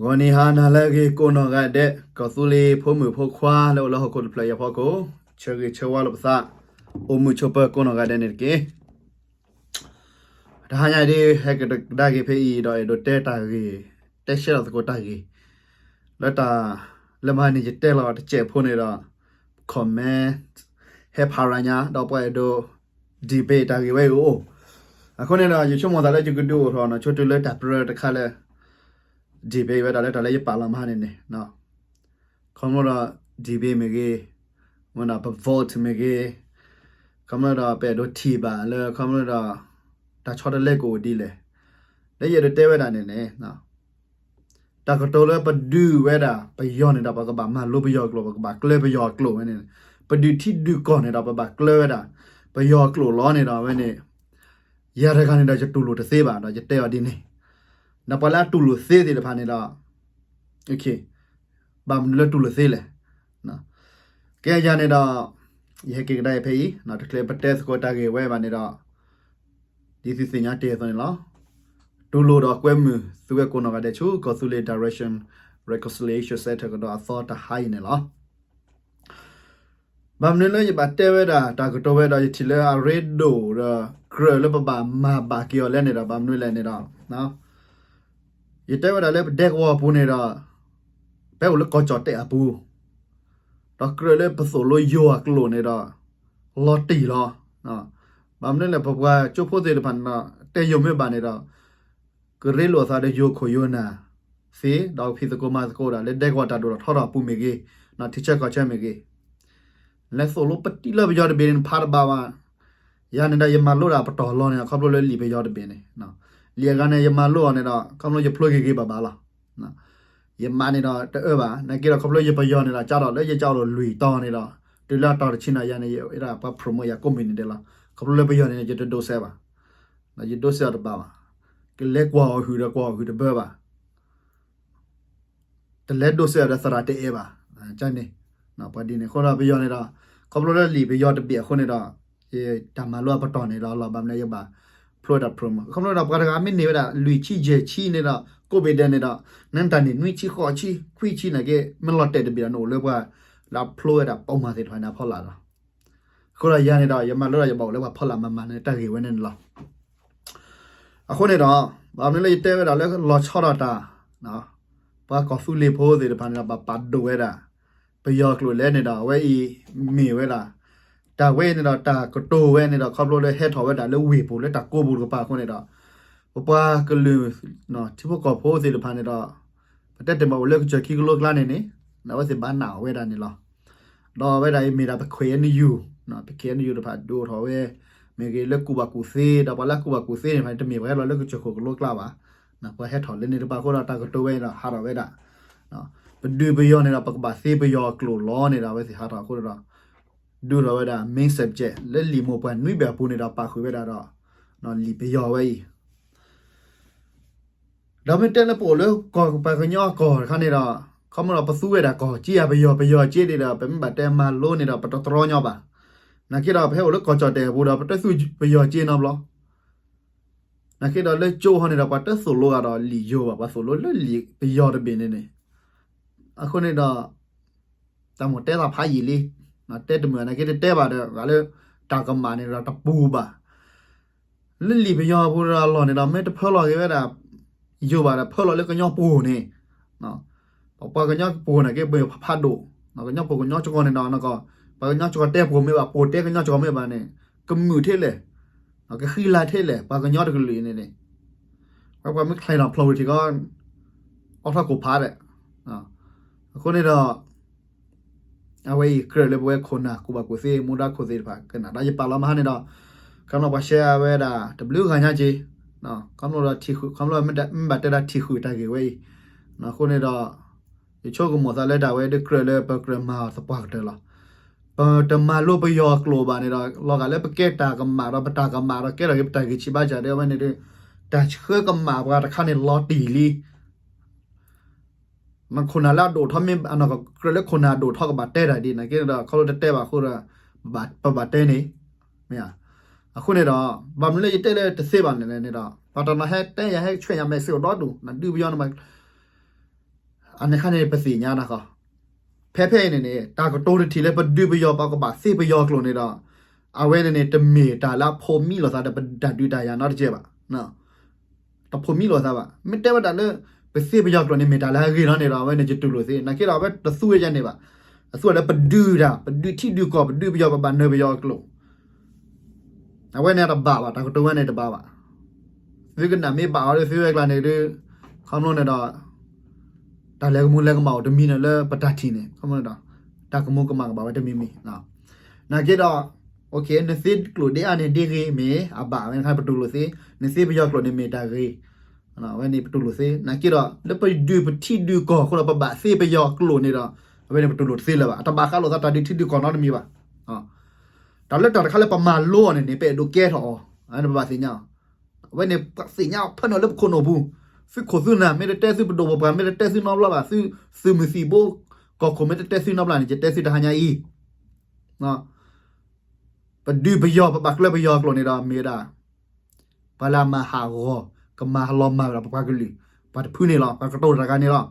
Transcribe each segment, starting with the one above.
ဂီၤနံၤဟါနၤလၢအဂ့ၤကိးနီၢ်ဂၤဒဲး, ကီၢ်သူလ့ၤဖိမုၣ်ဖိခွါလၢအိၣ်လၢဟီၣ်ခိၣ်တဖျၢၣ်အံၤအဖီခိၣ်, ဆၢဂ့ၤဆၢဝါလိာ်ပသး, အိၣ်မုာ်ဆိးပၢၤကိးနီၢ်ဂၤဒဲးန့ၣ်တက့ၢ်. တဟါညါအံၤဒ် ဟဲကဒါက့ၤဖဲအံၤဒီး အဲၣ်ဒိးတဲတၢ်ဂ့ၢ်, တဲရှဲလီၤသကိးတၢ်ဂ့ၢ်, လၢတၢ်, လၢမဟါန့ၣ်ယတဲလီၤတစဲးဖိန့ၣ်ဒီး comment ဟဲဖးရၤညါ ဒီးပှၤအဲၣ်ဒိး debate တၢ်ဂ့ၢ်ဝဲအံၤအိၣ်. အဃိန့ၣ်ဒီး ယဆိကမိၣ်သးလၢယကဒုးအိၣ်ထီၣ်နီၢ်ဆိတုၤလၢတၢ်ပြၢတခါလၢ debate ဝဲဒၣ်လၢတၢ်လၢယပာ်လီၤမဟါန့ၣ်န့ၣ်, ခီဖျိဒီး debate မ့ၢ်ဂ့ၤ, မ့ၢ်ဒီးပ vote မ့ၢ်ဂ့ၤ, ခီဖျိဒီးပအဲၣ်ဒိးထံၣ်ဘၣ်လၢ ခီဖျိဒီး တၢ်ဆီတလဲကအိၣ်ဒ်လဲၣ်. လၢယအဲၣ်ဒိးတဲဝဲဒၣ်န့ၣ်န့ၣ် တၢ်ကတိၤလၢပဒုးဝဲဒၣ်ပယီၤန့ၣ်ဒီး ပကဘၣ်မၤလိပယီၤအကျိာ်, ပကဘၣ်ကျၢၤပယီၤအကျိာ်ဝဲန့ၣ်, ပဒုးထံဒုးကီၢ်န့ၣ်ဒီး ပဘၣ်ကျၢၤဝဲဒၣ် ပယီၤအကျိာ်လီၤန့ၣ်ဒီး အဝဲန့ၣ် ယၤတဂၤန့ၣ်ဒီး ယတူၢ်လိာ်တသ့ဘၣ်ဒီး ယတဲအီၤဒ်န့ၣ်, ဒီးပှၤလၢအတူၢ်လိာ်သ့သ့ၣ်တဖၣ်န့ၣ်ဒီး ဘၣ်မနုၤလၢတူၢ်လိာ်သ့လဲၣ်. ကဲယၤန့ၣ်ဒီး ယဟဲက့ၤကဒါအံၤဖဲအံၤ, တချုးပတဲသကိးတၢ်ဂ့ၢ်ဝဲဘၣ်န့ၣ်ဒီး ဒ်သုသ့ၣ်ညါတ့ၢ်အသိးန့ၣ်လီၤ. တူၢ်လိာ်ဒီးကွဲမုာ်သုဝဲကိးနီၢ်ဂၤဒဲးဆူ ကီၢ်သူလ့ၤ Direction Reconciliation Center ကဒီးအသီတဟါအံၤန့ၣ်လီၤ. ဘၣ်မနုၤလၢယဘၣ်တဲဝဲဒၣ် တၢ်ကတိၤဝဲဒီး ယထံၣ်လၢအရ့ဒိၣ်ဒီး ကြၢးလၢပဘၣ်မၤဘၣ်က့ၤအီၤလဲၣ်န့ၣ်ဒီး ဘၣ်မနုၤလဲၣ်န့ၣ်ဒီး ယတဲဝဲဒၣ်လၢပဒဲကဝီၤအပူၤန့ၣ်ဒီး ပအိၣ်လၢကီၢ်ကၠီၣ်တဲၣ်အပူၤ, ဒီးကြၢးလၢပသိၣ်လိယိၤအကျိာ်န့ၣ်ဒီး လီၤတံၢ်လီၤ. ဘၣ်မနုၤလဲၣ် ပပှၤကၠိဖိသ့ၣ်တဖၣ်န့ၣ်ဒီး တဲယိၤမ့ၢ်ဘၣ်န့ၣ်ဒီး ကရ့လိာ်အသးဒီးယိၤခိၣ်ယိၤနၢ်သ့, ဒီးဖံးသကိးမၤသကိးဒၣ်လၢဒဲကဝီၤတၢ်ဒိၣ်ထီၣ်ထီထီၣ်အပူၤမ့ၢ်ဂ့ၤ, ထံဆၢကီၢ်ဆၢမ့ၢ်ဂ့ၤ, လဲၤသိၣ်လိပတံၢ်လၢပယီၤတဘ့ၣ်န့ၣ် ဖးတဘၣ်ဘၣ်. ယၤန့ၣ်ဒီး ယမၤလိဒၣ်ပတီၢ်လီၤန့ၣ် ခီဖျိလၢလံာ်ပယီၤတဘ့ၣ်န့ၣ်, လံာ်အဂၤန့ၣ် ယမၤလိအီၤန့ၣ်ဒီး ခီဖျိယဖျိက့ၤဂ့ၤဘၣ်ဘၣ်လီၤ. ယမၤန့ၣ်ဒီးတအၢဘၣ်, နာ်က့ဒီး ခီဖျိယပယီၤန့ၣ်ဒီး ကၢ်ထီၣ်လၢယကၢ်အိၣ်ဒီးလွံၢ်တီၤန့ၣ်ဒီး တုၤလၢအတီၤတဆံန့ၣ် ယၤန့ၣ် ယအဲၣ်ဒၣ်ပှၤ promote ယၤကိးမုၢ်နံၤဒဲးလီၤ. ခီဖျိလၢပယီၤန့ၣ် ယတဒိးစဲးဘၣ်, ယဒိးစဲးအီၤတဘၣ်ဘၣ်. ကလဲၤကွၢ်အီၤဟုၣ်ဒီးကွၢ်အီၤဟုၣ်တဘၢဘၣ်. တလဲၤဒိးစဲးအီၤဒီးသရၣ်တအဲၣ်ဘၣ်, န့ၣ်, ပှၤဒ်န့ၣ် အဃိဒီးပယီၤန့ၣ်ဒီး ခီဖျိလၢလံာ်ပယီၤတဘ့ၣ်အဃိန့ၣ်ဒီး ယတၢ်မၤလိအပတီၢ်န့ၣ်ဒီး လီၤဘၣ်မနုၤယဘၣ်ဖျိဝဲဒၣ် promote ခီဖျိဒီးပှၤတဂၤမ့ၢ်န့ၢ်ဝဲဒၣ် လွံၢ်ဆံယဲၢ်ဆံန့ၣ်ဒီး ကိးဘ့ၣ်ဒဲးန့ၣ်ဒီး နတၢ်န့ၣ် နွံဆံဃိးဆံ ခွံဆံနာ်က့ မ့ၢ်လီၤတဲာ်တဘ့ၣ်ဒီး နအိၣ်လၢပှၤလၢဖျိဝဲဒၣ်ပိာ်မၤသ့ၣ်တဖၣ်န့ၣ်အဖီလာ်လီၤ. အဃိဒီးယၤန့ၣ်ဒီး ယမၤလိဒီးယဘၣ်အိၣ်လၢပှၤဖီလာ်မၤမၤန့ၣ် တၢ်ဂ့ၢ်ဝဲန့ၣ်န့ၣ်လီၤ. အဃိန့ၣ်ဒီး ဘၣ်မနုၤလၢယတဲဝဲဒၣ်လၢလီၤဆီဒၣ်တၢ်, ပှၤကီၢ်သူလ့ၤဖိသ့ၣ်တဖၣ်န့ၣ်ဒီး ဘၣ်ပာ်ဒိၣ်ဝဲဒၣ် ပယီၤကျိာ်လဲၣ်န့ၣ်ဒီး အဝဲအံၤမ့ၢ်ဝဲဒၣ် တၢ်ဝဲအံၤန့ၣ်ဒီး တၢ်ကတိၤဝဲန့ၣ်ဒီး ခီဖျိလၢဟဲထီၣ်ဝဲဒၣ်လၢဝ့ၢ်ပူၤလၢတၢ်ကိးပူၤတကပၤအဃိန့ၣ်ဒီး ပပှၤကလုာ် ထံဖိကီၢ်ဖိသ့ၣ်တဖၣ်န့ၣ်ဒီး ပတဲတမံၤအိၣ်လၢကစၢၢ်ခံကလိကျါန့ၣ်န့ၣ် အဝဲသ့ၣ်ဘၣ်နာ်အီၤဝဲဒၣ်န့ၣ်လီၤ. ဒီးအဝဲဒၣ်အံၤမ့ၢ်ဒၣ်ပ KNU, ပ KNU တဖၣ်ဒုးအိၣ်ထီၣ်ဝဲ မ့ၢ်ဂ့ၤလၢကူၣ်ဘၣ်ကူၣ်သ့ ဒီးပှၤလၢအကူၣ်ဘၣ်ကူၣ်သ့န့ၣ် တမ့ၢ်ပှၤဟဲလီၤလၢကစၢၢ်ခိၣ်ကလိကျါဘၣ်. ပှၤဟဲထီၣ်လၢန့ၣ်တကပၤအဃိဒီး တၢ်ကတိၤဝဲန့ၣ်ဒီးဟးထီၣ်ဝဲဒၣ် ပဒုးပယီၤန့ၣ်ဒီး ပကဘၣ်သ့ပယီၤအကျိာ်လီၤန့ၣ်ဒီး အဝဲသ့ၣ်ဟးထီၣ်အဃိဒီး ဒုးထီၣ်ဝဲဒၣ် main subject လၢလံာ်မိၢ်ပှၢ်နွံဘ့ၣ်အပူၤန့ၣ်ဒီး ပာ်ဃုာ်ဝဲဒၣ်ဒီး လံာ်ပယီၤဝဲအံၤ ဒီးမ့ၢ်တဲလၢပအိၣ်လၢကီၢ်ပှၤကညီကီၢ်တခါန့ၣ်ဒီး ခီဖျိဒီးပသူဝဲဒၣ်ကီၢ်ကၠ့ဧါ ပယီၤ ပယီၤကၠ့န့ၣ်ဒီး ပမ့ၢ်ဘၣ်တဲမၤလိန့ၣ်ဒီး ပတတြီညီဘၣ်. နာ်က့ဒီး ပဟဲအိၣ်လၢကီၢ်ကၠီၣ်တဲၣ်အပူၤဒီး ပတသူပယီၤကၠ့နီတဘျီ နာ်က့ဒီးလၢကၠိဟီန့ၣ်ဒီး ပှၤတသိၣ်လိဂၤဒီးလံာ်ယိၤဘၣ်, ပှၤသိၣ်လိလၢလံာ်ပယီၤတဘ့ၣ်န့ၣ်န့ၣ်, အဃိန့ၣ်ဒီး တၢ်မိၣ်တဲသးဖးယံာ်လံ, တဲတမုာ်နာ်က့တတဲဘၣ်ဒီး ဂၤလၢတၢ်ကမၣ်န့ၣ်ဒီးတပူၤဘၣ်. လၢလံာ်ပယီၤအပူၤဒီးအလီၢ်န့ၣ်ဒီး မ့ၢ်တဖၢလီၤက့ၤဝဲဒၣ် ယိၤဘၣ်ဒီး ဖၢလီၤလၢကညီပူၤန့ၣ်, ပပှၤကညီပူၤန့ၣ်က့ ပဖးဒိၣ်, ကညီပူၤကညီစ့ၢ်ကီးန့ၣ်ဒီး ပှၤကညီစ့ၢ်ကီးတဲပူၤမ့ၢ်ဘၣ် ပူၤတဲကညီစ့ၢ်ကီးမ့ၢ်ဘၣ်န့ၣ် ကမုာ်ထဲလဲၣ်, ကဃံလၤထဲလဲၣ် ပှၤကညီတကလုာ်အံၤန့ၣ်န့ၣ်, ပှၤမ့ၢ်ချဲးနီၤဖျိးဝံၤထံကီး အီၣ်ထီၣ်ကိၢ်ဖးဒီး, အဃိန့ၣ်ဒီး အဝဲအံၤကြၢးလၢပဝဲခိၣ်နၢ်ကူၣ်ဘၣ်ကူၣ်သ့ မူဒါခိၣ်သ့ၣ်တဖၣ်ကနၣ်ဒီး ယပာ်လီၤမဟါန့ၣ်ဒီး ခီဖျိပှၤရှဲအဝဲဒၣ် တဘျုးဂၤညါက့ၤ, ခီဖျိဒီးထံၣ်ဃုာ် ခီဖျိမ့ၢ်ဘၣ်တဲဒၣ်ထံၣ်ဃုာ်တၢ်ဂ့ၢ်ဝဲအံၤ, အဃိန့ၣ်ဒီး ယဆိကမိၣ်သးလၢတၢ်ဝဲဒၣ်ကြၢးလၢပကြၢးမၤအီၤသပှၢ်ကတၢၢ်လီၤ. ပတမၤလိပယီၤအကျိာ်ဘၣ်န့ၣ်ဒီး လီၤဂာ်လၢပကဲတၢ်ကမၣ်ဒီး ပတၢ်ကမၣ်ဒီးကဲထီၣ်က့ၤပတၢ်ဂံၢ်ဆံးဘါစၢ်ဒီး အဝဲန့ၣ်ဒီး တၢ်ဆှၢကမၣ်ပှၤတခါန့ၣ်လီၤတံၢ်လံ နခိၣ်နၢ်လၢအဒိၣ်ထီၣ်မ့ၢ် ကြၢးလၢခိၣ်နၢ်အဒိၣ်ထီၣ်ကဘၣ်တဲတၢ်ဒ်န့ၣ်က့ဒီး ခီဖျိတတဲဘၣ်အဃိဒီး ပဘၣ်တဲန့ၣ်, မ့ၢ်ဧါ. အဃိန့ၣ်ဒီး ဘၣ်မနုၤလၢယတဲလၢတသ့ဘၣ်န့ၣ်န့ၣ်ဒီး ပှၤတနီၤဟဲတဲယၤ ဟဲဆွဲယၤ message အိၣ်ဒီဒူၣ် နဒုးပယီၤန့ၣ် အန့ၣ်ခါန့ၣ် ပသ့ၣ်ညါနၤဃီ, ဖဲဖဲအံၤန့ၣ်န့ၣ် တၢ်ကတိၤတထံၣ်လၢပဒုးပယီၤ ပကဘၣ်သ့ပယီၤကျိာ်န့ၣ်ဒီး အဝဲန့ၣ်န့ၣ် တမ့ၢ်တၢ်လၢအဖိးမံလိာ်သးဒီးပတၢ်ဒုးတၢ်ယၤနီတကဲဘၣ်. တဖိးမံလိာ်သးဘၣ်. မ့ၢ်တဲဝဲဒၣ်လၢ ပသ့ပယီၤကျိာ်န့ၣ် မ့ၢ်တၢ်လၢအဂ့ၤလီၤန့ၣ်ဒီး အဝဲန့ၣ်ယတူၢ်လိာ်သ့. နာ်က့ဒီး အဝဲတသူဝဲဒ်န့ၣ်ဘၣ်. အသူဝဲလၢပဒုးတၢ်, ပဒုးထံဒုးကီၢ်, ပဒုးပယီၤ, ပဘၣ်နၢၤပယီၤအကျိာ် အဝဲန့ၣ်တဘၣ်ဘၣ်, တၢ်ကတိၤဝဲန့ၣ်တဘၣ်ဘၣ်. သုကနၣ်မ့ၢ်ဘၣ်အီၤဒီး သုဝဲကျါန့ၣ်ဒီး ခီဖျိန့ၣ်ဒီး တၢ်လဲၤကမူၤလဲၤကမၣ်အိၣ်တမံၤန့ၣ်လၢပတၢ်ထံၣ်န့ၣ်, ခီဖျိန့ၣ်ဒီး တၢ်ကမူၤကမၣ်ကဘၣ်ဝဲတမံၤမံၤ. နာ်က့ဒီး နသ့ကျိာ်ဒ်အါန့ၣ်ဒ်ဂ့ၤမ့ၢ်အဘၣ်, အဝဲန့ၣ်ခါပတူၢ်လိာ်သ့. နသ့ပယီၤကျိာ်န့ၣ်မ့ၢ်တၢ်ဂ့ၤ, အဝဲန့ၣ်ပတူၢ်လိာ်သ့. နာ်က့ဒီး လၢပဒုးပထံဒုးကီၢ်အဃိဒီး ပဘၣ်သ့ပယီၤကျိာ်န့ၣ်ဒီး အဝဲန့ၣ်ပတူၢ်လိာ်တသ့လၢၤဘၣ်. အတဘၣ်ဃးလိာ်သးတၢ်ဒုးထံဒုးကီၢ်နီတမံၤဘၣ်. တၢ်လၢတၢ်တခါလၢပမၤလိအီၤန့ၣ်န့ၣ် ပအဲၣ်ဒိးကဲထီၣ်အီၤ, အဝဲန့ၣ်ပဘၣ်သ့ၣ်ညါအီၤ. အဝဲန့ၣ်ပသ့ၣ်ညါအီၤဖဲန့ၣ်လၢပခိၣ်နူာ်ပူၤ, သုခိၣ်သုနၢ် မ့ၢ်တတဲသုပဒိၣ်ပပှၢ် မ့ၢ်တတဲသုနီတဘျီဘၣ်, သုသုးမုၢ်သံၣ်ဘိ ကီၢ်ခိၣ်မ့ၢ်တတဲသုနီတဘျီန့ၣ် ယတဲသုတဟါညါအံၤ ပဒုးပယီၤ ပဘၣ်ကျၢၤပယီၤကျိာ်န့ၣ်ဒီး မ့ၢ်ဝဲဒၣ် ပှၤလၢအမၤဟးဂီၤ ကမၤလီၤမၢ်ဝဲဒၣ်ပပှၤကလုာ် ပှၤတဖုန့ၣ်လီၤ. ပှၤကတိၤတၢ်ဂၤန့ၣ်လီၤ.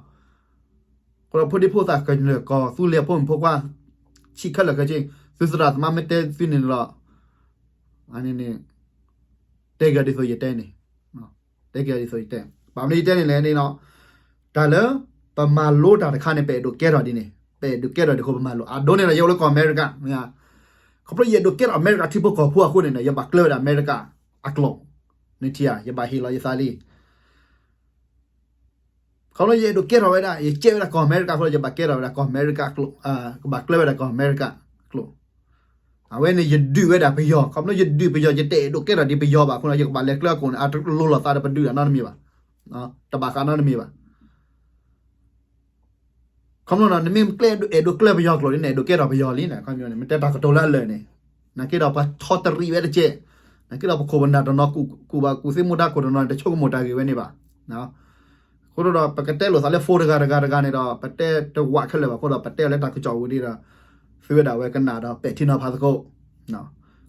အဃိဒီးဖိဒံဖိသၣ်ကညီၤကီၢ်သူလ့ၤဖိမုၣ်ဖိခွါ ဆံးခဲလၢာ်ခဲဆ့ သုသရၣ်သမါမ့ၢ်တဲသုန့ၣ်လီၤ. အန့ၣ်န့ၣ် တဲက့ၤဒ်သိးယတဲန့ၣ်, တဲက့ၤဒ်သိးယတဲ, ဘၣ်မနုၤယတဲန့ၣ်လဲၣ်န့ၣ်လီၤ. တၢ်လၢ ပမၤလိတၢ်တခါန့ၣ် ပအဲၣ်ဒိးကဲထီၣ်ဒ်န့ၣ်, ပအဲၣ်ဒိးကဲထီၣ်ဒ်အဃိပမၤလိ. အဒိန့ၣ်ဒီး ယအိၣ်လၢကီၢ်အမဲရကၤ, ခီဖျိယအဲၣ်ဒိးကဲထီၣ်အမဲရကၤထံဖိကီၢ်ဖိအဃိန့ၣ်ဒီး ယဘၣ်ကျၢၤဝဲဒၣ်အမဲရကၤအကျိာ်, နထံၣ်ဧါ, ယဘၣ်ဟ့ၣ်လီၤယသးလံ. ခီဖျိယအဲၣ်ဒိးကဲထီၣ်ဝဲဒၣ် ယကဲဝဲဒၣ်ကီၢ်အမဲရကၤအဃိဒီး ယဘၣ်ကဲထီၣ်ဝဲဒၣ်ကီၢ်အမဲရကၤအကျိာ်, ကဘၣ်ကျၢၤဝဲဒၣ်ကီၢ်အမဲရကၤအကျိာ်. အဝဲန့ၣ်ယဒုးဝဲဒၣ်ပယီၤ, ခီဖျိယဒုးပယီၤ ယတအဲၣ်ဒိးကဲထီၣ်ဒ်ပယီၤဘၣ်အဃိဒီး ယကဘၣ်လဲၤကျၢၤအကျိာ်န့ၣ် အတလိၤလိာ်သးဒီးပဒုးတၢ်နီတမံၤဘၣ်, တဘၣ်ဃးနီတမံၤဘၣ်. ခီဖျိန့ၣ် နမ့ၢ်ကျဲအဲၣ်ဒိးကျၢၤပယီၤကျိာ်လံန့ၣ် အဲၣ်ဒိးကဲထီၣ်ပယီၤလံန့ၣ်, မ့ၢ်တဲတၢ်ကတိၤလၢအလၢာ်န့ၣ်, နာ်က့ဒီးပှၤဆီတရံးဝဲတကဲး, နာ်က့ဒီးပခိၣ်ပနၢ်တနီၤ ကူၣ်ဘၣ်ကူၣ်သ့မိၢ်ဒါခိၣ်တနီၤန့ၣ် တဆိကမိၣ်တၢ်ဂ့ၢ်ဝဲန့ၣ်ဘၣ်. အဃိဒီး ပကတဲလိာ်သးလၢ phone တဂၤတဂၤတဂၤန့ၣ်ဒီး ပတဲတဝးခဲလၢာ်ဘၣ်အဃိဒီး ပတဲအီၤလၢတၢ်ကစီၣ်ပူၤဒီး သုဝဲဒၣ်ဝဲကနၣ်ဒီးပဲာ်ထံနီၤဖးသကိး,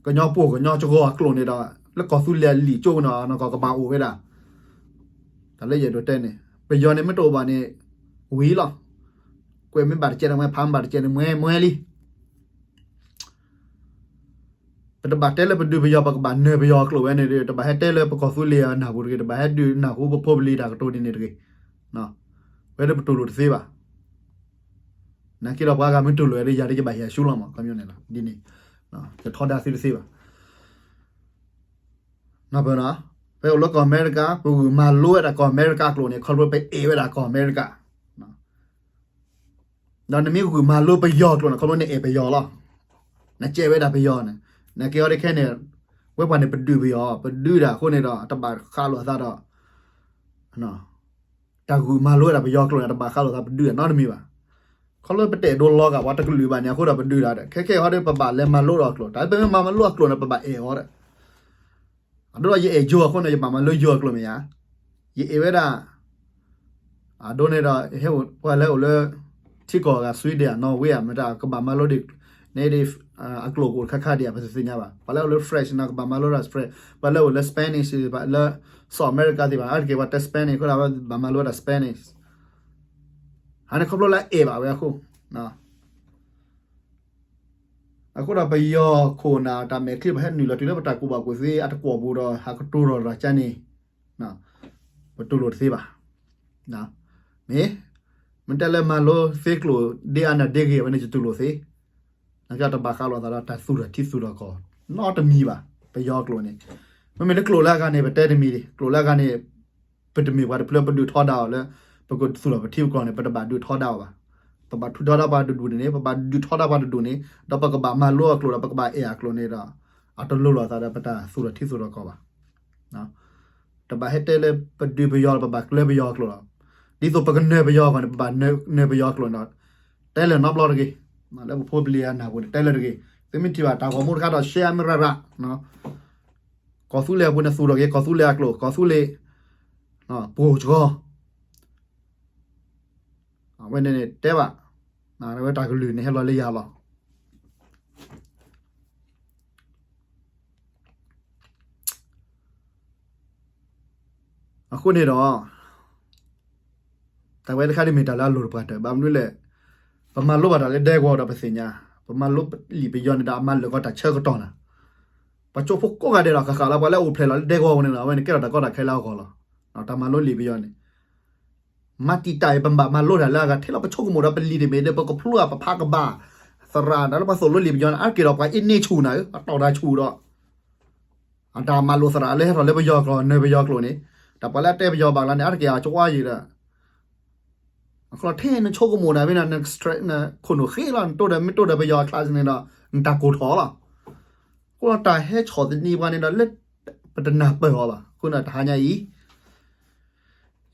ကညီပှိၢ်ကညီကဂီၤအကျိာ်န့ၣ်ဒီး လၢကီၢ်သူလ့ၤအလံာ်ကၠိန့ၣ် နီၢ်ကီၢ်ကဘၣ်အိၣ်ဝဲဒၣ်. တၢ်လၢယအဲၣ်ဒိးတဲန့ၣ် ပယီၤန့ၣ်မ့ၢ်တအိၣ်ဘၣ်န့ၣ် ဝံၤလီၤ. ကွဲးမ့ၢ်ဘၣ်တကဲးန့ၣ် မွဲ, ဖးမ့ၢ်ဘၣ်တကဲးန့ၣ် မွဲမွဲလံ. ပတဘၣ်တဲလၢပဒုးပယီၤ ပကဘၣ်နၢၤပယီၤအကျိာ်ဝဲန့ၣ်ဒီး တဘၣ်ဟဲတဲလၢပကီၢ်သူလ့ၤအနၢ်ပူၤတဂ့ၤ, တဘၣ်ဟဲဒုးနၢ်ဟူပဖိပလံၤတၢ်ကတိၤဒ်န့ၣ်တဂ့ၤ. ဝဲဒၣ်ပတူၢ်လိာ်တသ့ဘၣ်. နာ်က့ဒီးပှၤဂၤမ့ၢ်တူၢ်လိာ်ဝဲဒၣ် ယၤဒီးယဘၣ်ဟ့ၣ်အဆူလီၤမး ခီပညီန့ၣ်လီၤ. ဒ်န့ၣ် ယထီဒါသုတသ့ဘၣ်. ဖဲအိၣ်လၢကီၢ်အမဲရကၤ ပဂုာ်မၤလိဝဲဒၣ်ကီၢ်အမဲရကၤအကျိာ်န့ၣ် ခီဖျိပအဲၣ်ဝဲဒၣ်ကီၢ်အမဲရကၤ ဒီးနမ့ၢ်ဂုာ်မၤလိပယီၤကျိာ်န့ၣ် ခီဖျိနအဲၣ်ပယီၤလီၤ. နကဲဝဲဒၣ်ပယီၤန့ၣ် နကဲအီၤတခဲန့ၣ် ဝဲပှၤန့ၣ်ပဒုးပယီၤ ပဒုးတၢ်အဃိန့ၣ်ဒီး တဘၣ်ဃးလိာ်သးဒီး တၢ်ဂုာ်မၤလိဝဲဒၣ်ပယီၤကျိာ်န့ၣ် တဘၣ်ဃးလိာ်သးပဒုးတၢ်နီတမံၤဘၣ်. ခီဖျိပတအဲၣ်ဒိးလီၤဂာ်ပှၤတကလုာ်ဘၣ်န့ၣ် အဃိဒီးပဒုးတၢ်ဒီး ခဲခဲအံၤဒီး ပဘၣ်လဲၤမၤလိဒီးအကျိာ် တၢ်လၢပမ့ၢ်မၤမၤလိအကျိာ်န့ၣ် ပဘၣ်အဲၣ်အီၤဒီး အဒိဒီးယအဲၣ်ယိၤအဃိန့ၣ် ယဘၣ်မၤလိယိၤအကျိာ်မ့ၢ်ဧါ. ယအဲၣ်ဝဲဒၣ် အဒိန့ၣ်ဒီး ဟဲအိၣ် ပှၤလၢအိၣ်လၢ ထံကီၢ်အဂၤ Sweden ဧါ Norway ဧါ မတၤကဘၣ်မၤလိဒ် န့ၣ်ဒ် အကျိာ်ကအိၣ်တခါခါဒံးဧါ ပတသ့ၣ်ညါဘၣ်. ပှၤလၢအိၣ်လၢ French န့ၣ် ကဘၣ်မၤလိဒၣ် French, ပှၤလၢအိၣ်လၢ Spanish ဘၣ်လၢ South America သ့ၣ်တဖၣ် အါတက့ၢ်ပှၤတဲ Spanish အဃိဒီး ဘၣ်မၤလိဝဲဒၣ် Spanish. ဟါန့ၣ်ခီဖျိလၢအအဲၣ်ဘၣ်ဝဲအဃိ အဃိဒီးပယီၤခိၣ်နၢ်တၢ်မဲာ်ချံ ပဟဲနုာ်လီၤတုၤလၢပတၢ်ကူၣ်ဘၣ်ကူၣ်သ့အတကွီၢ်ပူၤဒီး ဟးကတိၤထီၣ်တၢ်ကါန့ၣ် ပတူၢ်လိာ်တသ့ဘၣ်. မ့ၢ် မ့ၢ်တဲလၢမၤလိသ့ကျိာ်ဒ်အါန့ၣ်ဒ်ဂ့ၤ အဝဲန့ၣ်ယတူၢ်လိာ်သ့. နာ်က့တဘၣ်ဃးလိာ်သးဒီးတၢ်သူၣ်ထီၣ်ထံသူၣ်ထီၣ်ကီၢ် နီတမံၤဘၣ်. ပယီၤကျိာ်န့ၣ် မ့မ့ၢ်လၢကျိာ်လၢအဂၤန့ၣ် ပတဲတမံၤဒံး ကျိာ်လၢအဂၤန့ၣ် ပတမ့ၢ်ပှၤတဖျၢၣ် ပဒုးထီဒါအီၤလၢ ပကသူၣ်ထီၣ်ပထံပကီၢ်န့ၣ် ပတဘၣ်ဒုးထီဒါအီၤဘၣ်. ပဘၣ်ထုးထီဒါပှၤတဒူၣ်န့ၣ်န့ၣ် ပဘၣ်ဒုးထီဒါပှၤတဒူၣ်န့ၣ် ဒီးပကဘၣ်မၤလိအကျိာ်ဒီး ပကဘၣ်အဲၣ်အကျိာ်န့ၣ်ဒီး အတလိၤလိာ်သးဒီးပတၢ်သူၣ်ထီၣ်ထံသူၣ်ထီၣ်ကီၢ်ဘၣ်. တဘၣ်ဟဲတဲလၢပဒုးပယီၤ ပဘၣ်ကျၢၤပယီၤအကျိာ်လီၤ. ဒ်သိးပကနၢၤပယီၤအဂီၢ်န့ၣ် ပဘၣ်နၢၤပယီၤအကျိာ်န့ၣ်ဒီး တဲလၢၤနီတဘျီတဂ့ၤ. လၢပဖိပလံၤအနၢ်ပူၤန့ၣ် တဲလၢၤတဂ့ၤ. သုမ့ၢ်ထံၣ်ဘၣ်တၢ်ဂီၤမူတခါဒီး share မ့ၢ်ရၤရၤ ကီၢ်သူလ့ၤအပူၤန့ၣ်သူၣ်ထီၣ်က့ၤ ကီၢ်သူလ့ၤအကျိာ် ကီၢ်သူလ့ၤ ပှိၢ်ကီၢ် အဝဲန့ၣ်န့ၣ်တဲဘၣ် အဝဲတၢ်ကလုၢ်န့ၣ်ဟဲလီၤလၢယၤလီၤ. အဃိန့ၣ်ဒီး အဝဲတခါဒ်မ့ၢ်တၢ်လၢအလိၣ်တပှၢ်တၢၢ် ဘၣ်မနုၤလဲၣ်, ပမၤလိဘၣ်တၢ်လၢဒဲကဝီၤဒီးပသ့ၣ်ညါ, ပမၤလိလံာ်ပယီၤန့ၣ်ဒီးအမၤလၢာ်ကီတၢ်ဆၢကတီၢ်နၤ, ပှၤကၠိဖိကိးဂၤဒဲးလီၤ ဃၣ်ဃၣ်လၢပှၤလၢအိၣ်ဖျဲၣ်လီၤလၢဒဲကဝီၤပူၤန့ၣ်ဒီး အဝဲန့ၣ်ကဲထီၣ်တၢ်ကီတၢ်ခဲလၢအဂီၢ်လီၤ. တၢ်မၤလိလံာ်ပယီၤန့ၣ် မၤတံာ်တာ်အံၤ ပဘၣ်မၤလိတၢ်လၢအဂၤထဲလီၤ ပဆိကမိၣ်ဒီးပလံာ်တမ့ၢ်ဒီး ပကဖျိအပဖးကဘၣ် သရၣ်ဒီးလၢပှၤသိၣ်လိလံာ်ပယီၤန့ၣ် အါတက့ၢ်ဒီးပှၤအ့န့ဆူၣ်နၤဧၢ အတီၢ်တၢ်ဆူၣ်ဒီး အတၢ်မၤလိသရၣ်လၢဟဲထီၣ်လၢပယီၤကျိာ် နၢၤပယီၤကျိာ်န့ၣ်, တၢ်ပှၤလၢအတဲပယီၤဘၣ်ကျါန့ၣ် အါတက့ၢ်အကဝါယံၤဒီး အဃိလီၤ ထဲနဆိကမိၣ်နၤမ့ၢ်န နခိၣ်နူာ်ဃ့လီၤ နတိၢ်ဒီးမ့ၢ်တိၢ်ဒီးပယီၤအကျါစ့ၢ်န့ၣ်ဒီး နတၢ်ကိၢ်ထီၣ်လီၤ. အဃိလီၤ တၢ်ဟဲဆီၣ်သနံးပှၤန့ၣ်ဒီး လၢပတနၢ်ပၢၢ်အီၤဘၣ်. အဃိန့ၣ်တဟါညါအံၤ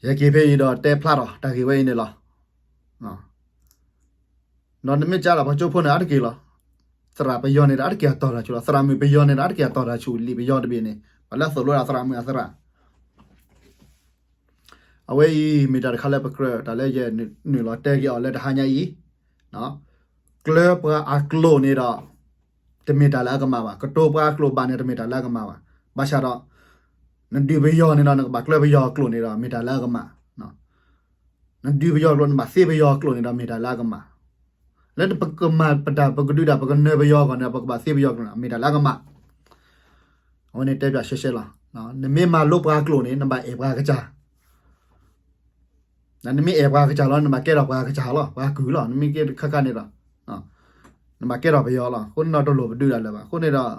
ယဟဲက့ၤဖဲအံၤဒီးတဲဖျါထီၣ်တၢ်ဂ့ၢ်ဝဲအံၤန့ၣ်လီၤ. ဒီးနမ့ၢ်ကၢလီၤ ပှၤကၠိဖိန့ၣ်အါတက့ၢ်လီၤ. သရၣ်ပယီၤန့ၣ်ဒီးအါတက့ၢ်အတီၢ်တၢ်ဆူၣ်လီၤ. သရၣ်မုၣ်ပယီၤန့ၣ်ဒီးအါတက့ၢ်အတီၢ်တၢ်ဆူၣ် လံာ်ပယီၤတဘ့ၣ်န့ၣ် ပှၤလၢအသိၣ်လိဒၣ်သရၣ်မုၣ်အသရၣ် အဝဲအံၤမ့ၢ်တၢ်တခါလၢပကြၢးတၢ်လၢယနုာ်လီၤတဲက့ၤအီၤလၢတဟါညါအံၤ, ကျၢၤပှၤအကျိာ်န့ၣ်ဒီး တမ့ၢ်တၢ်လၢအကမၣ်ဘၣ်. ကတိၤပှၤအကျိာ်ဘၣ်န့ၣ် တမ့ၢ်တၢ်လၢအကမၣ်ဘၣ်. ဘၣ်ဆၣ်ဒီး နဒုးပယီၤန့ၣ်ဒီး နကဘၣ်ကျၢၤပယီၤအကျိာ်န့ၣ်ဒီး မ့ၢ်တၢ်လၢအကမၣ် နဒုးပယီၤကျိာ် နဘၣ်သ့ပယီၤကျိာ်န့ၣ်ဒီး မ့ၢ်တၢ်လၢအကမၣ်. လၢပကမၤပတၢ် ပကဒုးတၢ် ပကနၢၤပယီၤအဂီၢ်န့ၣ် ပကဘၣ်သ့ပယီၤကျိာ်န့ၣ် မ့ၢ်တၢ်လၢအကမၣ်. အဝဲန့ၣ်တဲပၠးရှဲရှဲလီၤ. နမ့ၢ်မၤလိပှၤအကျိာ်န့ၣ် နဘၣ်အဲၣ်ပှၤကစၢ် နမ့ၢ်အဲၣ်ပှၤကစၢ်လီၤ နဘၣ်ကဲထီၣ်ပှၤကစၢ်လီၤ ပှၤကုၢ်လီၤ နမ့ၢ်ကဲခါခါန့ၣ်ဒီး နဘၣ်ကဲထီၣ်ပယီၤလီၤ. အဃိန့ၣ်ဒီးတလိၣ်ပဒုးတၢ်လၢၤဘၣ်. အဃိန့ၣ်ဒီး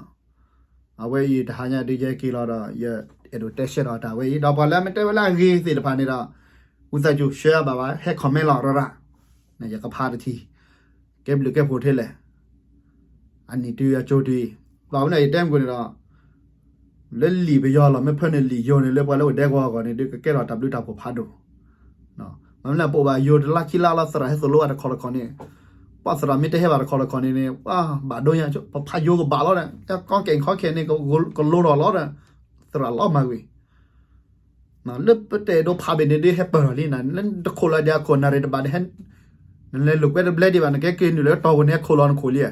အဝဲအံၤတဟါညါဒုးယဟဲက့ၤလီၤဒီး ယအဲၣ်ဒိးတဲရှဲထီၣ်တၢ်ဝဲအံၤ ဒီးပှၤလၢမ့ၢ်တဲဝဲလၢအဂ့ၤသ့ၣ်တဖၣ်န့ၣ်ဒီး ဝံသးစူၤ share ဘၣ်ဘၣ် ဟဲ comment လီၤရၣ်ရၣ် ယကဖးတထံၣ် ကဲဘျုးကဲဖှိၣ်ထဲလဲၣ် အနံၣ်တုၤအကၠိတုၤ ဘၣ်မနုၤယတဲမ့ၢ်ကွၢ်န့ၣ်ဒီး လၢလံာ်ပယီၤလီၤ မ့ၢ်ဖၢနုာ်လံာ်ယိၤန့ၣ် လၢပှၤလၢအိၣ်ဒဲကဝီၤအဂီၢ်န့ၣ် ဒုးကကဲထီၣ်တၢ်ဘျုးတၢ်ဖှိၣ်ဖးဒိၣ်. မ့ၢ်မနုၤပအိၣ်ဘၣ်ယိၤတလါခံလါလီၤ သရၣ်ဟဲသိၣ်လိဘၣ်တခီတခီန့ၣ် ပှၤသရၣ်မ့ၢ်တဟဲဘၣ်တခီတခီန့ၣ်န့ၣ် ပှၤဘၣ်ဒိညါ ပဖးယိၤကဘၣ်လီၤဒီး ကီကဲၣ်ခီခဲၣ်န့ၣ် ကလိၤထီၣ်လီၤဒီး သရၣ်လီၤမၢ်ကွံာ် လၢပတအဲၣ်ဒိးဖးဘၣ်န့ၣ် ဒ်ဟဲပၢၢ်ထီၣ်လံနၤ လၢတခိၣ်လီၤဒံးအခိၣ်နၢ်ရံၣ်တဘၣ်ဒီး နလဲၤလိာ်ကွဲတဘျဲဒံးဘၣ် နကဲက့ၤနုာ်လၢတီၢ်ပူၤန့ၣ် ဟဲခိၣ်လီၤနခိၣ်လံ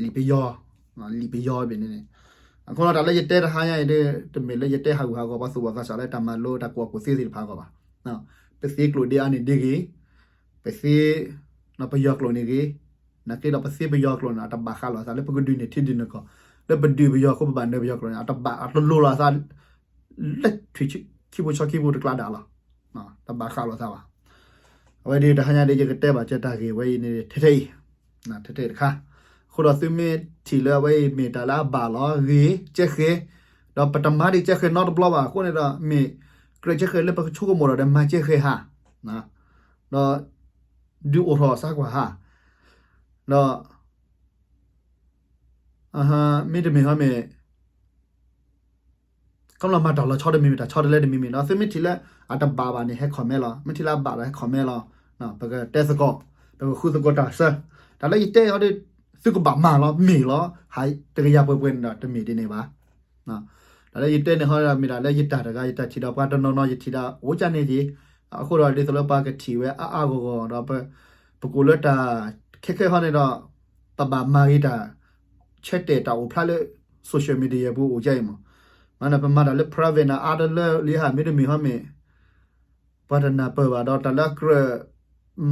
လံာ်ပယီၤ လံာ်ပယီၤဘၣ်န့ၣ်န့ၣ် အဃိလီၤတၢ်လၢယတဲတဟါညါအံၤဒ် တမ့ၢ်လၢယတဲဟးဂူာ်ဟးဂီၤပှၤသူၣ်ဘီၣ်သးစၢ်လၢတၢ်မၤလိတၢ်ကူၣ်ဘၣ်ကူၣ်သ့သ့ၣ်တဖၣ်အဂီၢ်ဘၣ်. ပသ့ကျိာ်ဒ်အါန့ၣ်ဒ်ဂ့ၤ ပသ့ ပယီၤကျိာ်န့ၣ်ဂ့ၤ နာ်က့ဒီးပသ့ပယီၤကျိာ်န့ၣ် အတဘၣ်ဃးလိာ်သးလၢပကဒုးန့ၢ်ထံဒုးန့ၢ်ကီၢ် လၢပဒုးပယီၤအဃိပဘၣ်နၢၤပယီၤကျိာ်န့ၣ် အတဘၣ်အတလိၤလိာ်သး လၢထွံၣ်ခံပူၤဆီခံပူၤတကျါဒၣ်လီၤ. တဘၣ်ဃးလိာ်သးဘၣ်. အဝဲဒ်တဟါညါဒ်ယကတဲဘၣ်ကၢတၢ်ဂ့ၢ်ဝဲအံၤန့ၣ် ထဲထဲအံၤ ထဲထဲတခါ အဃိဒီးသုမ့ၢ်ထံၣ်လၢအဝဲအံၤမ့ၢ်တၢ်လၢအဘၣ်လီၤဂ့ၤကဲဃဲ ဒီးပတမၤဒံးကဲဃဲနီတဘျီဘၣ် အဃိန့ၣ်ဒီး မ့ၢ်ကြၢးကဲဃဲလၢပကဆိကမိၣ်ဒီးမၤကဲဃဲဟး ဒီး ဒုးအိၣ်ထီၣ်စါကွၢ်ဟး ဒီး မ့တမ့ၢ်ဟီမ့ၢ် ကမျၢၢ်မၤတၢ်လီၤဆီတမံၤမံၤ တၢ်ဆီတလဲတမံၤမံၤ ဒီးသုမ့ၢ်ထံၣ်လၢအတဘၣ်ဘၣ်န့ၣ် ဟဲ comment လီၤ မ့ၢ်ထံၣ်လၢအဘၣ်ဒီးဟဲ comment လီၤ. ပကတဲသကိး ပကဃုသကိးတၢ်ဆၢ တၢ်လၢယတဲအီၤဒ် သုကဘၣ်မၤလီၤ မ့ၢ်လီၤ ဟးတကယၤပှဲၤပှဲၤန့ၣ်ဒီး တမ့ၢ်ဒ်န့ၣ်ဘၣ်. တၢ်လၢယတဲန့ၣ်ဟီဒီး မ့ၢ်ဒၣ်လၢယတၢ်တဂၤ ယတၢ်ထံၣ်ဒီးပှၤတနီၤနီၤ ယထံၣ်ဒီးအိၣ်ကၢန့ၣ်က့ၤ အဃိဒီးဒ်သိးလၢပှၤကထံၣ်ဝဲအါအါဂီၢ်ဂီၢ်ဒီး ပကိးလၢတၢ်ခဲခဲဟီန့ၣ်ဒီး ပဘၣ်မၤဂ့ၤတၢ် ဆဲးတဲာ်တၢ်အိၣ်ဖျါလၢ social media ပူၤအိၣ်ကၢအံၤမး မ့ၢ်ပမၤတၢ်လၢ private န့ၣ် အါတလၢလံဟး မ့တမ့ၢ်ဟီမ့ၢ် ပှၤတနၢ်ပၢၢ်ဘၣ်ဒီး တၢ်လၢအကြၢး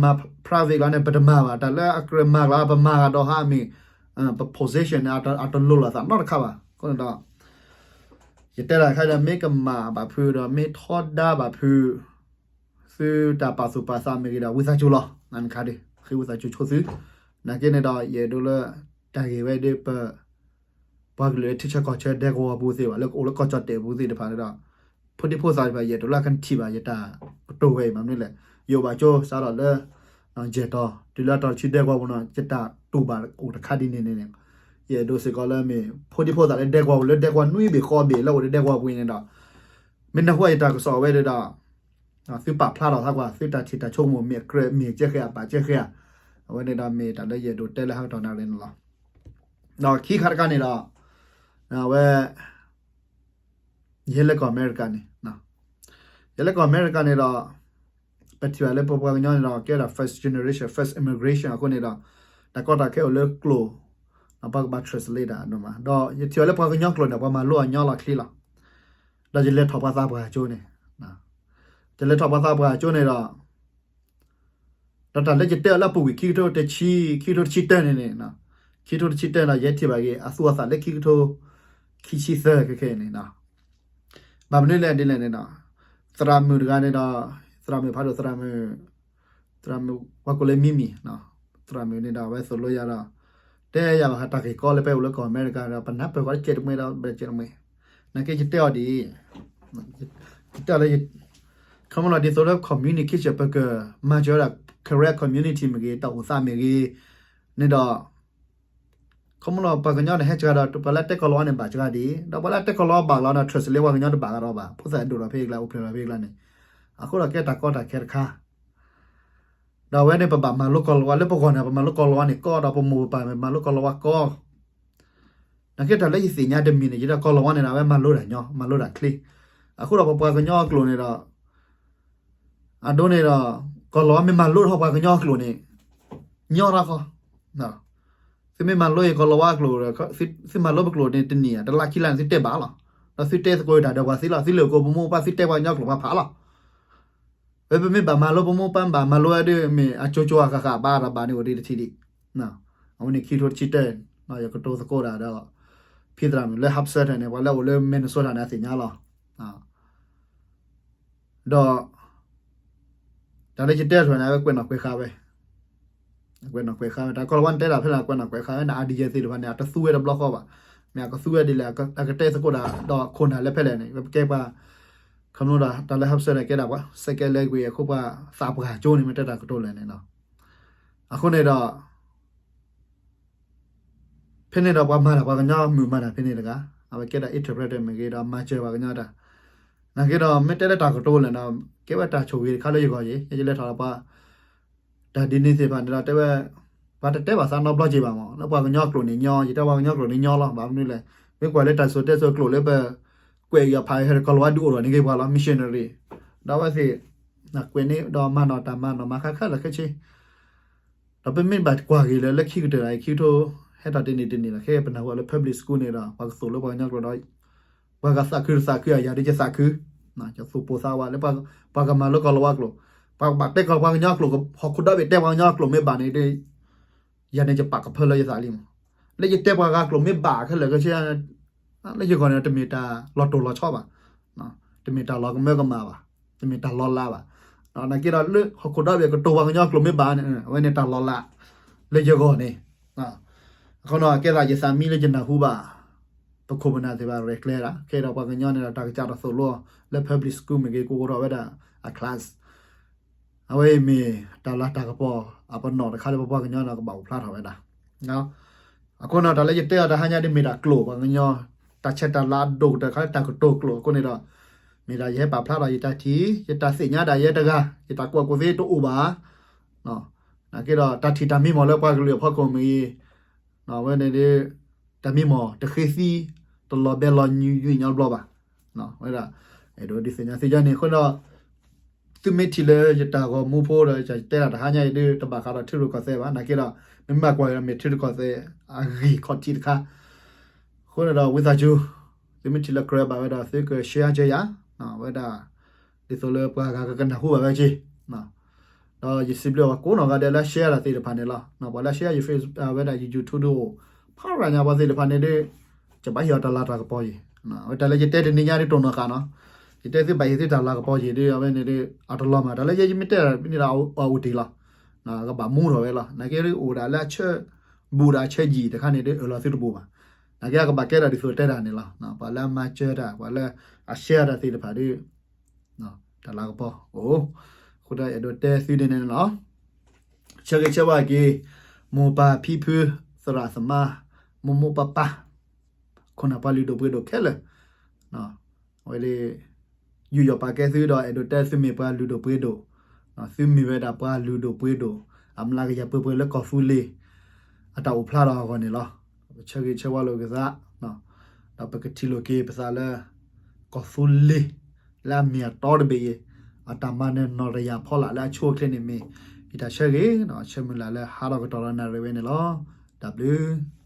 မၤ private လီၤန့ၣ် ပတမၤဘၣ် တၢ်လၢအကြၢးမၤကျါ ပမၤဂ့ၤဒီးဟးမ့ၢ် ပ position န့ၣ် အတလိၤလိာ်သးနီတခါဘၣ် အဃိန့ၣ်ဒီး ယတဲတၢ်တခါဒီး မ့ၢ်ကမၣ်ဘၣ်ဖုးဒီး မ့ၢ်ထီဒါဘၣ်ဖုး သုတၢ်ပာ်သူၣ်ပာ်သးမ့ၢ်ဂ့ၤဒီး ဝံသးစူၤလီၤ နခါဒ် ဃ့ဝံသးစူၤဆိသု နာ်က့န့ၣ်ဒီး ယအဲၣ်ဒိးလၢ တၢ်ဂ့ၢ်ဝဲဒ်ပ ပှၤကလုာ်လၢထံဆၢကီၢ်ဆၢဒဲကဝီၤပူၤသ့ၣ်ဘၣ် လၢကအိၣ်လၢကီၢ်ကၠီၣ်တဲာ်ပူၤသ့ၣ်တဖၣ်န့ၣ်ဒီး ဖိဒံဖိသၣ်တဖၣ် ယအဲၣ်ဒိးလၢကထံၣ်ဘၣ် ယတၢ်ကတိၤဝဲအံၤ မ့ၢ်မနုၤလဲၣ် ယအိၣ်ဘၣ်ကၠိစးထီၣ်လၢ ယဲၢ်တီၤ တုၤလၢအတီၤတဆံဒဲကဝီၤပူၤန့ၣ် ယတၢ်တူၢ်ဘၣ်အိၣ်တခါဒ်န့ၣ်န့ၣ် ယအဲၣ်ဒိးစ့ၢ်ကီးလၢမ့ၢ် ဖိဒံဖိသၣ်လၢဒဲကဝီၤပူၤ လၢဒဲကဝီၤနွံဘ့ၣ်ဃိးဘ့ၣ် လၢအိၣ်လၢဒဲကဝီၤပူၤန့ၣ်ဒီး မ့ၢ်နၢ်ဟူယတၢ်ကစီၣ်ဝဲဒီး သုပာ်ဖျါထီၣ်သးကွၢ် သုတၢ်ထံၣ်တၢ်ဆိကမိၣ် မ့ၢ်အကြၢးမ့ၢ်ကဲဃဲ အဘၣ်ကဲဃဲဧါ အဝဲန့ၣ်ဒီးမ့ၢ်တၢ်လၢယအဲၣ်ဒိးတဲလၢဟးကတီၢ်နၣ်ရံၣ်န့ၣ်လီၤ. ဒီးခံခါတခါန့ၣ်ဒီး အဝဲ ယဟဲလၢကီၢ်အမဲရကၤန့ၣ် ယဟဲလၢကီၢ်အမဲရကၤန့ၣ်ဒီး ပထံၣ်ဘၣ်လၢပပှၤကညီန့ၣ်ဒီး ကဲဒၣ် first generation first immigration အဃိန့ၣ်ဒီး တၢ်ကီတၢ်ခဲအိၣ်လၢကျိာ် ပှၤကဘၣ် translate တၢ်ဒိၣ်မး ဒီးယထံၣ်ဘၣ်လၢပှၤကညီကျိာ်န့ၣ် ပှၤမၤလိအီၤညီလီၤချ့လီၤ. ဒီးယလဲၤထီၣ်ပှၤသးပှၢ်ကၠိန့ၣ် ယလဲၤထီၣ်ပှၤသးပှၢ်ကၠိန့ၣ်ဒီး ဒီးတၢ်လၢယတဲအီၤလၢအပူၤကွံာ် ခံကထိတဆံ, ခံကထိတဆံတၢန့ၣ်န့ၣ်, ခံကထိတဆံတၢန့ၣ်ဒီး ယဟဲထံၣ်ဘၣ်က့ၤ အသူအသးလၢခံကထိခံဆံသၢခဲခဲအံၤန့ၣ်, ဘၣ်မနုၤလဲၣ်ဒ်လဲၣ်န့ၣ်ဒီး, သရၣ်မုၣ်တဂၤန့ၣ်ဒီး, သရၣ်မုၣ်ဖးဒိၣ် သရၣ်မုၣ်, သရၣ်မုၣ်ပှၤကိးလၢမံမံၤ, သရၣ်မုၣ်န့ၣ်ဒီး အဝဲသိၣ်လိယၤဒီး, တဲယၤဘၣ်ဃးတၢ်ဂ့ၢ်ကီလၢပအဲၣ်အိၣ်လၢကီၢ်အမဲရကၤဒီး ပနၢ်ပၢၢ်ဃီတကဲးတမှဲဒီး ပကဲးတမှဲ, နာ်က့ယတဲအီၤဒ်အံၤ, ယတဲအီၤလၢ ခီမ့ၢ်လီၤ ဒ်သိးလၢ communication ပကမၤစၢၤဝဲဒၣ် Karen community မ့ၢ်ဂ့ၤ တၢ်အိၣ်သးမ့ၢ်ဂ့ၤ, န့ၣ်ဒီး, ခီမ့ၢ်လီၤ ပှၤကညီန့ၣ်ဟဲစှၤဒီး ပှၤလၢတဲကီၢ်လီၤဝါန့ၣ်ဘၣ်စှၤဒံး, ဒီးပှၤလၢတဲကီၢ်လီၤဝါဘၣ်လီၤဒီး translate ပှၤကညီတဘၣ်ကဒီးဘၣ်, ဖိသၣ်ဒိၣ်ဒီးဖဲအံၤကျါ အိၣ်ဖျဲၣ်လီၤဖဲအံၤကျါန့ၣ်, အဃိဒီးကဲတၢ်ကီတၢ်ခဲတခါ ဒီးအဝဲန့ၣ် ပဘၣ်မၤလိကီၢ်လီၤဝါ လၢပဂီၢ်န့ၣ် ပမၤလိကီၢ်လီၤဝါန့ၣ်ကီ, ဒီးပမိၢ်ပပၢ်မ့ၢ်မၤလိကီၢ်လီၤဝါကီ, နာ်က့တၢ်လၢယသ့ၣ်ညါတမံၤန့ၣ် ယဒၣ်ကီၢ်လီၤဝါန့ၣ်ဒီး အဝဲမၤလိတၢ်ညီ မၤလိတၢ်ချ့, အဃိဒီးပပှၤကညီအကျိာ်န့ၣ်ဒီး အဒိန့ၣ်ဒီး ကီၢ်လီၤဝါမ့ၢ်မၤလိထီၣ်ပှၤကညီအကျိာ်န့ၣ် ညီထီၣ်ဃီ, သုမ့ၢ်မၤလိအံၤကီၢ်လီၤဝါအကျိာ်ဒီး သုမၤလိပကျိာ်န့ၣ်တနံၣ်ဧါ တလါခံလါန့ၣ် သုတဲဘၣ်လီၤ, ဒီးသုတဲသကိးတၢ်ဒီးပှၤသ့လီၤ, သုလၢာ်ကိးပမိၢ်ပပၢ် သုတဲပှၤကညီကျိာ်ဖးဖးလီၤ. ဝဲပမ့ၢ်ဘၣ်မၤလိပမိၢ်ပၢ် ဘၣ်မၤလိဝဲဒၣ် မ့ၢ်အကၠိကၠိအဃၣ်ဃၣ် အဘၣ်တၢ်ဘၣ်န့ၣ်အိၣ်ဒံးတထံၣ်ဒံး, အဝဲန့ၣ်ခံကထိတဆံတၢ, ယကတိၤသကိးတၢ်ဒီး ဖံသရၣ်မုၣ်လၢ Hub Center န့ၣ် ပှၤလၢအိၣ်လၢ Minnesota န့ၣ် အသ့ၣ်ညါလီၤ. ဒီး တၢ်လၢယတဲထွဲန့ၣ် အဝဲကွဲးနီၣ်ကွဲးဃာ်ဝဲ, ကွဲးနီၣ်ကွဲးဃာ်ဝဲ တၢ်ကီၢ်လီၤဝါန့ၣ် တဲတၢ်ဖဲလဲၣ် ကွဲးနီၣ်ကွဲးဃာ်ဝဲန့ၣ် အဒံယဲသ့ၣ်တဖၣ်န့ၣ် အတသူဝဲတဘျီဃီဘၣ်, မ့ၢ်အကသူဝဲဒ်လဲၣ် အကတဲသကိးတၢ်ဒီးခိၣ်နၢ်လၢဖဲလဲၣ်န့ၣ် ပကဲပှၤ ခီမ့ၢ်ဒီး တၢ်လၢ Hub Center န့ၣ် ကဲဒၣ်ပှၤ second language အဃိပှၤသးပှၢ်ကၠိန့ၣ် မ့ၢ်တဲတၢ်ကတိၤလဲၣ်န့ၣ်လီၤ. အဃိန့ၣ်ဒီး ဖဲန့ၣ်ဒီးပှၤမၤတၢ် ပှၤကညီမုၣ်မၤတၢ်ဖဲန့ၣ်တဂၤ, အဝဲကဲဒၣ် interpreter မ့ၢ်ဂ့ၤဒီးမၤစၢၤပှၤကညီတၢ်, နာ်က့ဒီး မ့ၢ်တဲလၢတၢ်ကတိၤလဲၣ်ဒီး ကဲဝဲတၢ်ဆိၣ်ဂ့ၤတခါလၢယဂီၢ်ယဲ, ယလဲၤထီၣ်ဒီးပှၤ တၢ်ဒ်န့ၣ်သ့ၣ်တဖၣ်န့ၣ်ဒီး တဲဝဲ ပှၤတတဲဘၣ်သးနီတဘျီက့ၤဘၣ်မး လၢပှၤကညီကျိာ်န့ၣ်ညီ, ယတဲပှၤကညီကျိာ်န့ၣ်ညီလီၤ, ဘၣ်မနုၤလဲၣ်, မ့ၢ်ကွၢ်လၢတၢ်စံၣ်စိၤတဲစိၤကျိာ်လၢပ ကွဲးအံၤအဖးအံၤဟဲဒီး ကီၢ်လီၤဝါဒုးအိၣ်ထီၣ်န့ၢ်က့ၤပှၤလီၤ missionary, ဒီးအဝဲသ့ၣ် ကွဲးန့ၢ်ဒီးမၤနီၣ်တၢ်မၤနီၣ်မၤခါခဲလၢာ်ခဲဆ့ ဒီးပမ့ၢ်ဘၣ်ကွၢ်က့ၤလၢ လၢခံကတၢၢ်အံၤ ခံကထိဟဲထီၣ်တနံၤတနံၤလီၤ, ခဲပနၢ်ဟူဘၣ်လၢ public school န့ၣ်ဒီး ပှၤကသိၣ်လိပှၤကညီကျိာ်ဒီး ပှၤကသးခုတသးခု အယၤဒ်ယသးခု, ယသိၣ်ပိၢ်သးဝးလၢ ပှၤကမၤလိကီၢ်လီၤဝါကျိာ်, ပှၤကဘၣ်တဲကီၢ်ပှၤကညီကျိာ် ဟီၣ်ခိၣ်ဒီဘ့ၣ်တဲပှၤကညီကျိာ်မ့ၢ်ဘၣ်န့ၣ်ဒီး ယၤန့ၣ်ယပာ်ကဖၢလၢယသးလံမး, လၢယတဲပှၤဂၤကျိာ်မ့ၢ်ဘၣ်ခဲလၢာ်ခဲဆ့ လၢယဂီၢ်န့ၣ် တမ့ၢ်တၢ်လီၤတိၢ်လီၤဆီဘၣ်, တမ့ၢ်တၢ်လီၤကမၢကမၣ်ဘၣ်, တမ့ၢ်တၢ်လီၤလးဘၣ်, နာ်က့ဒီးလၢဟီၣ်ခိၣ်ဒီဘ့ၣ်ကတိၤပှၤကညီကျိာ်မ့ၢ်ဘၣ်န့ၣ် အဝဲန့ၣ်တၢ်လီၤလး လၢယဂီၢ်န့ၣ်, အဃိန့ၣ် ကဲသးယသးမံလၢယနၢ်ဟူဘၣ် ပခိၣ်ပနၢ်သ့ၣ်တဖၣ်ရဲၣ်ကျဲၤဒၣ် ခဲဒီးပှၤကညီန့ၣ်ဒီး တၢ်ကစၢ်တသိၣ်လိအီၤ လၢ public school မ့ၢ်ဂ့ၤ ကအိၣ်ထီၣ်ဝဲဒၣ်အ class အဝဲအံၤမ့ၢ်တၢ်လၤတၢ်ကပီၤ အပနီၣ်တခါလၢပပှၤကညီန့ၣ် ကဘၣ်အိၣ်ဖျါထီၣ်ဝဲဒၣ်. အဃိန့ၣ် တၢ်လၢယတဲအီၤတဟါညါဒ်မ့ၢ်တၢ်ကျိာ်ပှၤကညီ တၢ်ဆဲးတၢ်လၤအဒိၣ်ကတၢၢ်တခါလၢတၢ်ကတိၤကျိာ်အဃိန့ၣ်ဒီး မ့ၢ်ဒၣ်ယဟဲပာ်ဖျါထီၣ်ယတၢ်ထံၣ် ယတၢ်သ့ၣ်ညါဒၣ်ယဲတဂၤ ယတၢ်ကူၣ်ဘၣ်ကူၣ်သ့တအိၣ်ဘၣ် နာ်က့ဒီး တၢ်ထံၣ်တၢ်မံမီၢ်လၢပှၤကလုာ်အဖီခိၣ်မ့ၢ်ဂ့ၤ အဝဲန့ၣ်ဒီး တၢ်မံမီၢ်တဃ့သံ တလီၤဘဲလီၤညွံးညီဘျီဘၣ်. ဝဲဒၣ် အဲၣ်ဒိးဒုးသ့ၣ်ညါသုယၤန့ၣ်အဃိဒီး သုမ့ၢ်ထံၣ်လၢယတၢ်ဂီၤမူဖိဒီးယတဲတၢ်တဟါညါအံၤဒီး တဘၣ်ဃးဒီးထံရူၢ်ကီၢ်သဲးဘၣ် နာ်က့ဒီး မ့ၢ်မၤကွၢ်မ့ၢ်ထံရူၢ်ကီၢ်သဲးအဂ့ၢ်ခီၣ်ထံးတခါ အဃိန့ၣ်ဒီး ဝံသးစူၤ သုမ့ၢ်ထံၣ်လၢကြၢးဘၣ်ဝဲဒီး သုက share ကၢယၤ ဝဲဒၣ် ဒ်သိးလၢပှၤဂၤကကနၢ်ဟူဘၣ်ဝဲက့ၤ ဒီးယစံးဘျုးပှၤကိးနီၢ်ဂၤဒဲးလၢ share တၢ်သ့ၣ်တဖၣ်န့ၣ်လီၤ. ပှၤလၢ share ယ face ဝဲဒၣ်ယ YouTube ဒုးအိၣ် ဖးရၤညါပှၤသ့ၣ်တဖၣ်န့ၣ်ဒီး ကဘၣ်ဟ့ၣ်အီၤတၢ်လၤတၢ်ကပီၤယံၤ ဝဲတၢ်လၢယတဲတနံၤညါဒ်တိၢ်နီၣ်ဃာ်နီၤ ယတဲသုဘၣ်ဟ့ၣ်သုတၢ်လၤကပီၤယံၤဒီး အဝဲန့ၣ်ဒီး အတလီၤမၢ် တၢ်လၢယဲယမ့ၢ်တဲတၢ်န့ၣ်ဒီး အအိၣ်တ့ၢ်လီၤ ကဘၣ်မူထီၣ်ဝဲလီၤ. နာ်က့အိၣ်ဒၣ်လၢအဆၢ ဘူးဒၣ်အဆၢယံာ်တခါန့ၣ်ဒီး အၢၣ်လီၤသုတဘူးဘၣ်. နာ်က့ကဘၣ်ကဲဒၣ်ဒ်သိးတဲတၢ်န့ၣ်လီၤ. ပှၤလၢအမၤစၢၤတၢ် ပှၤလၢအ share တၢ်သ့ၣ်တဖၣ်ဒီး တၢ်လၤကပီၤအိၣ် အဃိဒီးအဲၣ်ဒိးတဲသုဒ်န့ၣ်န့ၣ်လီၤ. ဆၢဂ့ၤဆၢဝါက့ၤ မိၢ်ပၢ်ဖံဖု သရၣ်သမါ မိၢ်မိၢ်ပၢ်ပၢ် ခိၣ်နၢ်ပှၤလုၢ်ဒိၣ်ပှ့ၤဒိၣ်ခဲလၢာ် အဝဲဒၣ် ယူးယီၣ်ပာ်ကဲသုဒီးအဲၣ်ဒိးတဲသုမ့ၢ်ပှၤလုၢ်ဒိၣ်ပှ့ၤဒိၣ် သုမ့ၢ်ဝဲဒၣ်ပှၤလုၢ်ဒိၣ်ပှ့ၤဒိၣ် အမျးကယၤပှဲၤပှဲၤလၢကီၢ်သူလ့ၤ အတၢ်အိၣ်ဖျါထီၣ်အဂီၢ်န့ၣ်လီၤ. ပဆၢဂ့ၤဆၢဝါလိာ်က့ၤသး ဒီးပကထံၣ်လိာ်က့ၤပသးလၢ ကီၢ်သူလ့ၤ လၢအမ့ၢ်အတီတဘ့ၣ်အံၤ အတၢ်မၤနၢၤနီၢ်တယၢ်ဖီလာ်လၢအဆိအချ့န့ၣ်မ့ၢ် ယတၢ်ဆၢဂ့ၤဒီးဆၢမုၢ်လၢ်လၢဟးထီၣ်ကတီၢ်ဒီးနၣ်ရံၣ်ဝဲန့ၣ်လီၤ. တၢ်ဘျုး